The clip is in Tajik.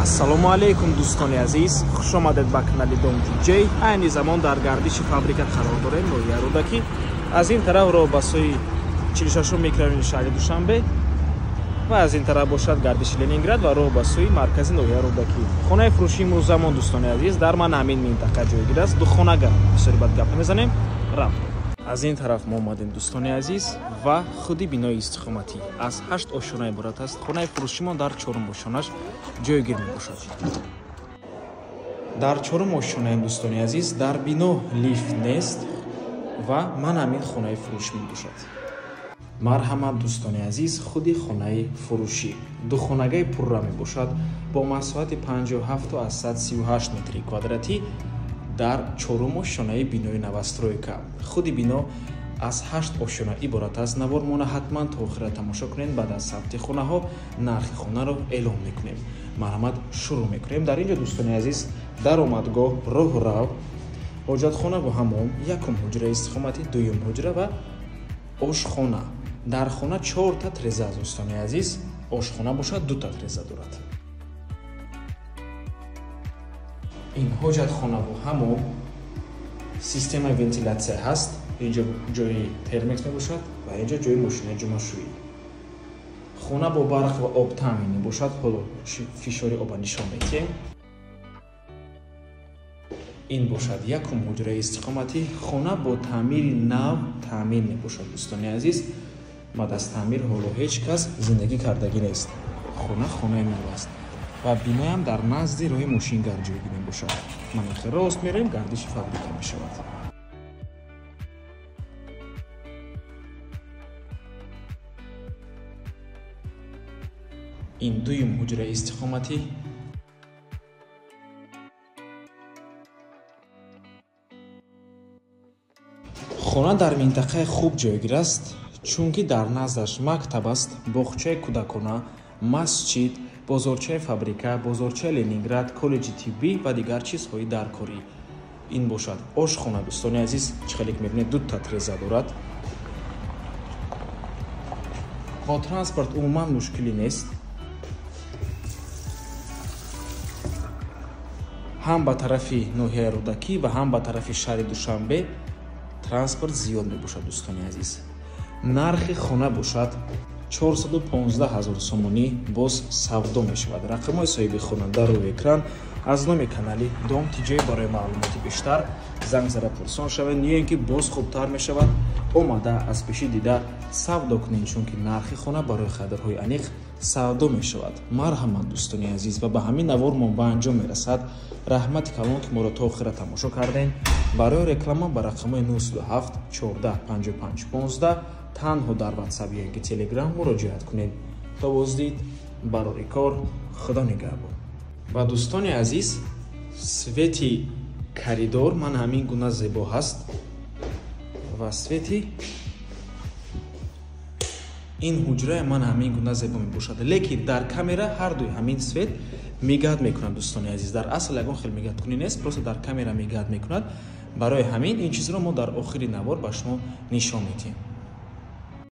Ассалому алайкум дӯстони азиз, хуш омадед ба канали Дом Тиҷей. Айни замон дар гардиши фабрика қарор дорем, ноҳияи Рӯдакӣ. Аз ин тараф роҳ ба сӯи 46 микрорайони шаҳри Душанбе ва аз ин тараф бошад гардиши Ленинград ва роҳ ба сӯи маркази ноҳияи Рӯдакӣ. Хонаи фурӯшии имрӯзамон дӯстони азиз дар ман ҳамин минтақа ҷойгир аст. Духонага бисёри бад гап мезанем, рафт. Аз ин тараф мо омадем дӯстони азиз ва худи бинои истиқоматӣ аз 8 ошёна иборат аст. Хонаи фурӯшимон дар чорум ошёнаш ҷойгир мебошад. Дар чорум ошёнаем дӯстони азиз, дар бино лифт нест ва ман ҳамин хонаи фурӯш мебошад. Марҳамат дӯстони азиз, худи хонаи фурӯшӣ духонагаи пурра мебошад бо масоҳати 57,38 метри квадратӣ дар чорум ошёнаи бинои новостройка. Худи бино аз 8 ошёна иборат аст. Навормона ҳатман то охира тамошо кунед. Баъд аз сабти хонаҳо нархи хонаро эълон мекунем. Марҳамат, шурӯъ мекунем. Дар ин ҷо дӯстони азиз даромадгоҳ, роҳрав, ҳоҷатхона ва ҳамом, якум ҳуҷраи истиқоматӣ, дуюм ҳуҷра ва ошхона. Дар хона 4 треза аст дӯстони азиз, ошхона бошад 2 треза дорад. Ин ҳоҷатхона ва ҳамом, системаи вентилятсия ҳаст. Инҷо ҷои термекс мебошад ва инҷо ҷои мошинаи ҷумъашӯӣ. Хона бо барқ ва об таъмин мебошад. Ҳоло фишори оба нишон медиҳем. Ин бошад якум ҳуҷраи истиқоматӣ. Хона бо таъмири нав таъмин мебошад дӯстони азиз. Баъд аз таъмир ҳоло ҳеҷ кас зиндагӣ кардагӣ нест. Хона хонаи нав аст ва биноям дар назди роҳи мошингард ҷойгир мебошад. Ман охир рост мерем, гардиши фабрика мешавад. Ин дуюм ҳуҷраи истиқоматӣ. Хона дар минтақаи хуб ҷойгир аст, чунки дар наздаш мактаб аст, боғчаи кӯдакона, масҷид, бозорчаи фабрика, бозорчаи Ленинград, коллеҷи тиббӣ ва дигар чизҳои даркорӣ. Ин бошад ошхона дӯстони азиз, чӣ хеле ки мебинед 2 треза дорад. Бо транспорт умуман мушкилӣ нест. Ҳам ба тарафи ноҳияи Рӯдакӣ ва ҳам ба тарафи шаҳри Душанбе транспорт зиёд мебошад дӯстони азиз. Нархи хона бошад 415 000 сомонӣ боз савдо мешавад. Рақамҳои соҳиби хона дар рӯи экран. Аз номи канали Дом Тиҷей барои маълумоти бештар занг зада пурсон шавед, ё ин ки боз хубтар мешавад омада аз пеши дида савдо кунед, чунки нархи хона барои харидорҳои аниқ савдо мешавад. Марҳамат дӯстони азиз, ва ба ҳамин навор мо ба анҷом мерасад. Раҳмати калон ки моро то охира тамошо кардем. Барои реклама ба рақамҳои 907 14 55 15 танҳо дар WhatsApp ё инки Telegram муроҷиат кунед. То боздид, барори кор, Худо нигаҳбон. Ва дӯстони азиз, свети коридор ман ҳамин гуна зебо ҳаст ва свети ин ҳуҷрае ман ҳамин гуна зебо мебошад. Лекин дар камера ҳар дуи ҳамин свет мегад мекунад дӯстони азиз. Дар асл ягон хел мегаткунӣ нест, просто дар камера мегад мекунад. Барои ҳамин ин чизро мо дар охири навор ба шумо нишон медиҳем.